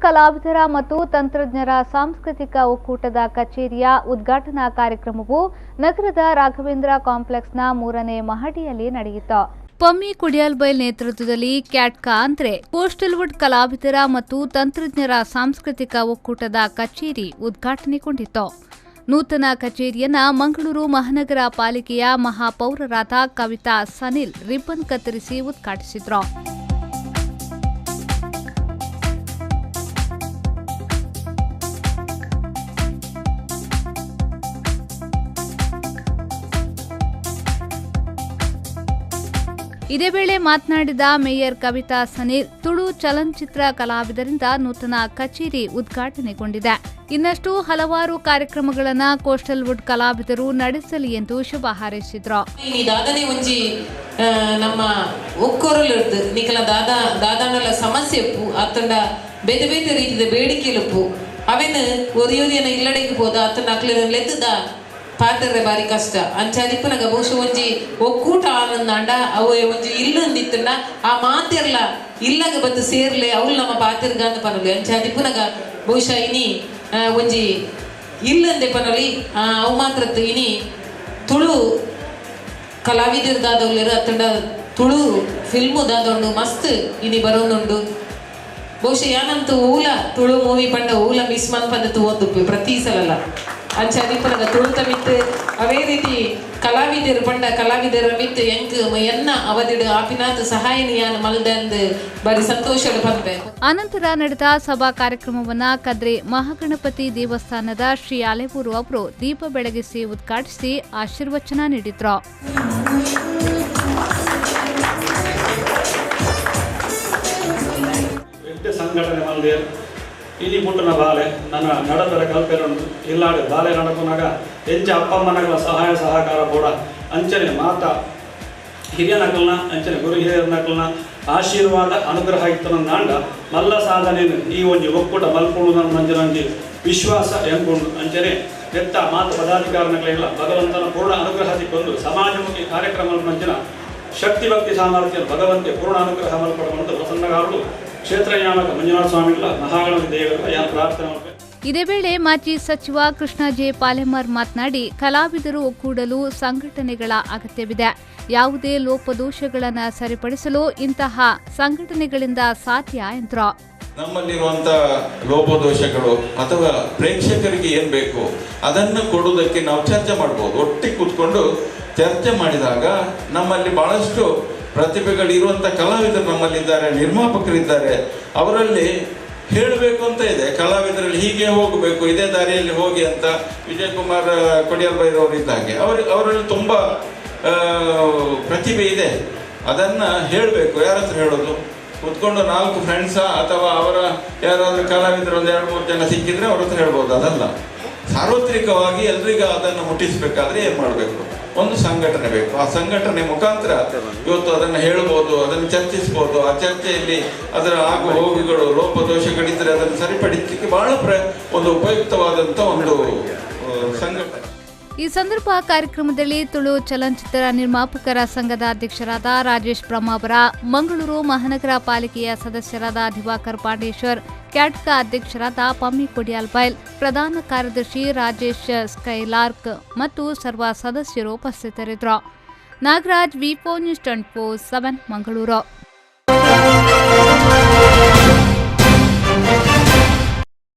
ಕಲಾವಿದರ ಮತ್ತು ತಂತ್ರಜ್ಞರ ಸಾಂಸ್ಕೃತಿಕ ಒಕ್ಕೂಟದ ಕಚೇರಿಯ ಉದ್ಘಾಟನಾ ಕಾರ್ಯಕ್ರಮವು ನಗರದ ರಾಘವೇಂದ್ರ ಕಾಂಪ್ಲೆಕ್ಸ್ನ ಮೂರನೇ ಮಹಡಿಯಲ್ಲಿ ನಡೆಯಿತು. ಪಮ್ಮಿ ಕೊಡಿಯಾಲ್ಬೈಲ್ ನೇತೃತ್ವದಲ್ಲಿ ಕ್ಯಾಟ್ಕಾ ಅಂದರೆ ಕೋಸ್ಟಲ್ವುಡ್ ಕಲಾವಿದರ ಮತ್ತು ತಂತ್ರಜ್ಞರ ಸಾಂಸ್ಕೃತಿಕ ಒಕ್ಕೂಟದ ಕಚೇರಿ ಉದ್ಘಾಟನೆಗೊಂಡಿತು. ನೂತನ ಕಚೇರಿಯನ್ನ ಮಂಗಳೂರು ಮಹಾನಗರ ಪಾಲಿಕೆಯ ಮಹಾಪೌರರಾದ ಕವಿತಾ ಸನಿಲ್ ರಿಬ್ಬನ್ ಕತ್ತರಿಸಿ ಉದ್ಘಾಟಿಸಿದರು. ಇದೇ ವೇಳೆ ಮಾತನಾಡಿದ ಮೇಯರ್ ಕವಿತಾ ಸನಿಲ್, ತುಳು ಚಲನಚಿತ್ರ ಕಲಾವಿದರಿಂದ ನೂತನ ಕಚೇರಿ ಉದ್ಘಾಟನೆಗೊಂಡಿದೆ. ಇನ್ನಷ್ಟು ಹಲವಾರು ಕಾರ್ಯಕ್ರಮಗಳನ್ನು ಕೋಸ್ಟಲ್ವುಡ್ ಕಲಾವಿದರು ನಡೆಸಲಿ ಎಂದು ಶುಭ ಹಾರೈಸಿದರು. ಒಂಜಿ ನಮ್ಮ ಒಕ್ಕೊರಲು ನಿಕಲ ದಾದಾ ದಾದಾನಲ ಸಮಸ್ಯೆ ಅತ್ತಂಡ ಬೇತೆ ಬೇತೆ ರೀತಿಯ ಬೇಡಿಕೆಲುಪ್ಪು ಅವೇನು ಒರಿಯೋರಿಯನ ಇಲ್ಲಡೆಗೆ ಹೋದ ಅತ್ತಂಡ ಅಕ್ಲೆನ ಲೆತ್ತದ ಪಾತ್ರೆ ಬಾರಿ ಕಷ್ಟ ಅಂಚಾದಿಪ್ಪನಗ ಬಹುಶಃ ಒಂಜಿ ಒಕ್ಕೂಟ ಆನಂದಾಂಡ ಅವು ಒಂಜಿ ಇಲ್ಲಂದಿತ್ತಂಡ ಆ ಮಾತೆರ್ಲ ಇಲ್ಲಗ ಬತ್ತು ಸೇರ್ಲೆ ಅವ್ಲು ನಮ್ಮ ಪಾತೆರ್ಗಾಂದ ಪನಲಿ ಅಂಚಾದಿಪ್ಪನಗ ಬಹುಶಃ ಇನಿ ಒಂಜಿ ಇಲ್ಲಂದೆ ಪನಲಿ ಅವು ಮಾತ್ರತ್ತು ಇನಿ ತುಳು ಕಲಾವಿದರ್ದಾದವ್ಲೇರು ಅತ್ತಂಡ ತುಳು ಫಿಲ್ಮು ದಾದೊಂಡು ಮಸ್ತ್ ಇನಿ ಬರೋನುಂಡು. ಬಹುಶಃ ಯಾನಂತೂ ಊಲ ತುಳು ಮೂವಿ ಪಂಡ ಊಲ ಮಿಸ್ ಮನ್ಪಂದ ತೂವೊಂದುಪ್ಪು ಪ್ರತಿ ಸಲಲ ಅಂಚಾದಿಪ್ಪನಗ ತುಳುತ ಮಿತ್ತು ಅವೇ ರೀತಿ ಕಲಾವಿದರು ಪಂಡ ಕಲಾವಿದರ ಮಿತ್ತು ಎಂಕ್ ಎನ್ನ ಅವಧಿಡು ಆಪಿನಾಥ ಸಹಾಯನಿಯಾನ ಮಲ್ದಂದು ಬಾರಿ ಸಂತೋಷ ಪನ್ಪೆ. ಅನಂತರ ನಡೆದ ಸಭಾ ಕಾರ್ಯಕ್ರಮವನ್ನು ಕದ್ರಿ ಮಹಾಗಣಪತಿ ದೇವಸ್ಥಾನದ ಶ್ರೀ ಆಲೆಬೂರು ಅವರು ದೀಪ ಬೆಳಗಿಸಿ ಉದ್ಘಾಟಿಸಿ ಆಶೀರ್ವಚನ ನೀಡಿದ್ರು. ಸಂಘಟನೆ ಮಲ್ದೇರ್ ಇನಿ ಪುಟ್ಟನ ಬಾಲೆ ನನ್ನ ನಡದರ ಕಲ್ಪೆರುಂಡು ಇಲ್ಲಾಡು ಬಾಲೆ ನಡಪುನಾಗ ಎಂಚ ಅಪ್ಪಮ್ಮನಗಳ ಸಹಾಯ ಸಹಕಾರ ಕೂಡ ಅಂಚನೆ ಮಾತಾ ಹಿರಿಯ ನಕಲ್ನ ಅಂಚನೆ ಗುರು ಹಿರಿಯರ ನಕಲ್ನ ಆಶೀರ್ವಾದ ಅನುಗ್ರಹ ಇತ್ತು ನಾಂಡ ಮಲ್ಲ ಸಾಧನೆಯನ್ನು ಈ ಒಂಜಿ ಒಕ್ಕೂಟ ಮಲ್ಪುಂಡು ನಂಜನಂಜಿ ವಿಶ್ವಾಸ ಎಂಕೊಂಡು ಅಂಚನೆ ಎತ್ತ ಮಾತ ಪದಾಧಿಕಾರಿಗಳಿಲ್ಲ ಭಗವಂತನ ಪೂರ್ಣ ಅನುಗ್ರಹ ತಿಕ್ಕೊಂದು ಸಮಾಜಮುಖಿ ಕಾರ್ಯಕ್ರಮ ಮಂಜನ ಶಕ್ತಿ ಭಕ್ತಿ ಸಾಮರ್ಥ್ಯ ಭಗವಂತೆ ಪೂರ್ಣ ಅನುಗ್ರಹ ಮಲ್ಪಡುವಂತ ಪ್ರಸನ್ನಗಾರರು ಕ್ಷೇತ್ರಯಾಮಕ ಮಂಜುನಾಥ ಸ್ವಾಮಿಗಳ ಮಹಾಗಣಪತಿ ದೇವರ ಯಾರು ಪ್ರಾರ್ಥನೆ ಮಾಡ್ತಾರೆ. ಇದೇ ವೇಳೆ ಮಾಜಿ ಸಚಿವ ಕೃಷ್ಣ ಜೆ ಪಾಲೆಮಾರ್ ಮಾತನಾಡಿ, ಕಲಾವಿದರು ಒಗ್ಗೂಡಲು ಸಂಘಟನೆಗಳ ಅಗತ್ಯವಿದೆ. ಯಾವುದೇ ಲೋಪದೋಷಗಳನ್ನು ಸರಿಪಡಿಸಲು ಇಂತಹ ಸಂಘಟನೆಗಳಿಂದ ಸಾಧ್ಯ ಎಂದರು. ನಮ್ಮಲ್ಲಿರುವಂತಹ ಲೋಪದೋಷಗಳು ಅಥವಾ ಪ್ರೇಕ್ಷಕರಿಗೆ ಏನು ಬೇಕು ಅದನ್ನು ಕೊಡುವುದಕ್ಕೆ ನಾವು ಚರ್ಚೆ ಮಾಡ್ಬೋದು. ಒಟ್ಟಿಗೆ ಕೂತ್ಕೊಂಡು ಚರ್ಚೆ ಮಾಡಿದಾಗ ನಮ್ಮಲ್ಲಿ ಬಹಳಷ್ಟು ಪ್ರತಿಭೆಗಳಿರುವಂಥ ಕಲಾವಿದರು ನಮ್ಮಲ್ಲಿದ್ದಾರೆ, ನಿರ್ಮಾಪಕರಿದ್ದಾರೆ. ಅವರಲ್ಲಿ ಹೇಳಬೇಕು ಅಂತ ಇದೆ, ಕಲಾವಿದರಲ್ಲಿ ಹೀಗೆ ಹೋಗಬೇಕು, ಇದೇ ದಾರಿಯಲ್ಲಿ ಹೋಗಿ ಅಂತ. ವಿಜಯ್ ಕುಮಾರ್ ಕೊಡಿಯಾಲ್ಬೈರವರು ಇದ್ದಾಗೆ ಅವರಲ್ಲಿ ತುಂಬ ಪ್ರತಿಭೆ ಇದೆ, ಅದನ್ನು ಹೇಳಬೇಕು. ಯಾರ ಹತ್ರ ಹೇಳೋದು? ಕೂತ್ಕೊಂಡು 4 ಫ್ರೆಂಡ್ಸ ಅಥವಾ ಅವರ ಯಾರಾದರೂ ಕಲಾವಿದರು ಒಂದು 2-3 ಜನ ಸಿಕ್ಕಿದ್ರೆ ಅವ್ರ ಹತ್ರ ಹೇಳ್ಬೋದು. ಅದಲ್ಲ, ಸಾರ್ವತ್ರಿಕವಾಗಿ ಎಲ್ರಿಗೂ ಅದನ್ನು ಮುಟ್ಟಿಸಬೇಕಾದ್ರೆ ಏನು ಮಾಡಬೇಕು? ಒಂದು ಸಂಘಟನೆ ಬೇಕು. ಆ ಸಂಘಟನೆ ಮುಖಾಂತರ ಇವತ್ತು ಅದನ್ನು ಹೇಳ್ಬೋದು, ಅದನ್ನು ಚರ್ಚಿಸ್ಬೋದು. ಆ ಚರ್ಚೆಯಲ್ಲಿ ಅದರ ಆಗು ಹೋಗುಗಳು ಲೋಪದೋಷಗಳಿದ್ದರೆ ಅದನ್ನು ಸರಿಪಡಿಸಲಿಕ್ಕೆ ಬಹಳ ಒಂದು ಉಪಯುಕ್ತವಾದಂಥ ಒಂದು ಸಂಘಟನೆ. ಈ ಸಂದರ್ಭ ಕಾರ್ಯಕ್ರಮದಲ್ಲಿ ತುಳು ಚಲನಚಿತ್ರ ನಿರ್ಮಾಪಕರ ಸಂಘದ ಅಧ್ಯಕ್ಷರಾದ ರಾಜೇಶ್ ಬ್ರಹ್ಮಾವರ, ಮಂಗಳೂರು ಮಹಾನಗರ ಪಾಲಿಕೆಯ ಸದಸ್ಯರಾದ ದಿವಾಕರ್ ಪಾಂಡೇಶ್ವರ್, ಕ್ಯಾಟ್ಕಾ ಅಧ್ಯಕ್ಷರಾದ ಪಮ್ಮಿ ಕೊಡಿಯಾಲ್ಬೈಲ್, ಪ್ರಧಾನ ಕಾರ್ಯದರ್ಶಿ ರಾಜೇಶ್ ಸ್ಕೈಲಾರ್ಕ್ ಮತ್ತು ಸರ್ವ ಸದಸ್ಯರು ಉಪಸ್ಥಿತರಿದ್ದರು. Nagaraj, V4 news 24/7, Mangaluru.